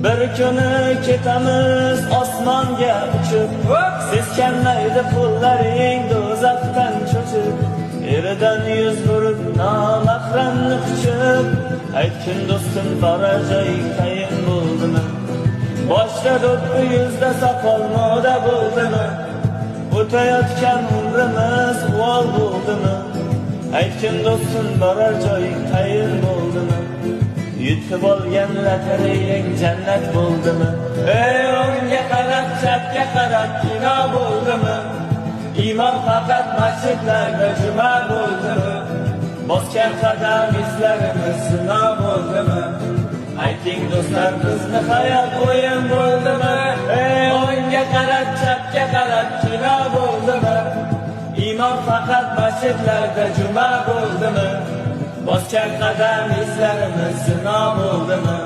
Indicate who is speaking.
Speaker 1: Bir kuni ketamiz osmonga uchib, seskanmaydi qo'llaring do'zaxdan cho'chib. Eridan yuz burib nomahramni quchib, aytgin do'stim borar joying tayin bo'ldimi? Boshda do'ppi, yuzda soqol moda bo'ldimi? O'tayotgan umrimiz uvol bo'ldimi? Aytgin do'stim borar joying tayin bo'ldimi? Yutib olgan lotareyang jannat bo'ldimi? Ey o'ngga qarab, chapga qarab kino bo'ldimi? Iymon faqat masjidlarda juma bo'ldimi? Bosgan qadam izlarimiz zino bo'ldimi? Ayting do'stlar, bizni hayot o'yin bo'ldimi? Ey o'ngga qarab, chapga qarab kino bo'ldimi? Iymon faqat masjidlarda juma bo'ldimi? Bosgan qadam izlarimiz zino bo'ldimi?